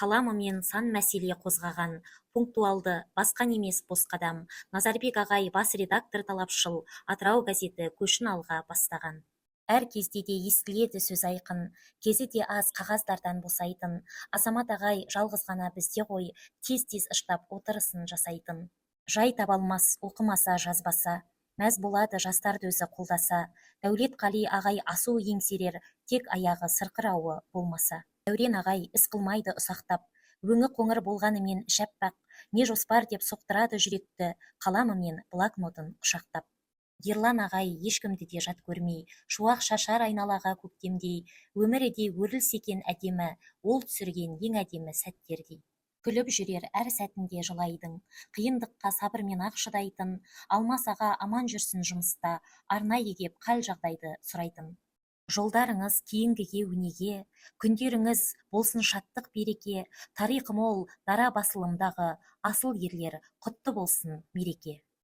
Қаламымен сан мәселе қозғаған. Пунктуалды, басқан емес бос қадам. Назарбек ағай бас редактор талапшыл, «Атырау» газеті көшін алға бастаған. Әр кезде де естіледі сөзі айқын, кезі де аз қағаздардан босайтын. Азамат ағай жалғыз ғана бізде ғой тез-тез ұштап отырысын жасайтын. Жай таба алмас оқымаса, жазбаса, мәз болады жастарды өзі қолдаса. Дәулетқали ағай асу еңсерер, тек аяғы сырқырауы болмаса. Дәурен ағай іс қылмайды ұсақтап, өңі қоңыр болғанымен іші аппақ. Не жоспар деп соқтырады жүректі, қаламы мен блокнотын құшақтап. Ерлан ағай ешкімді де жат көрмей, шуақ шашар айналаға көктемдей. Өмірі де өрілсе екен әдемі, ол түсірген ең әдемі сәттердей. Күліп жүрер әр сәтінде жылайдың, қиындыққа сабырмен-ақ шыдайтын. Алмас аға аман жүрсін жұмыста, арнайы кеп хал-жағдайды сұрайтын. Жолдарыңыз кейінгіге өнеге, күндеріңіз болсын шаттық, береке. Тарихы мол дара басылымдағы асыл ерлер, құтты болсын мереке!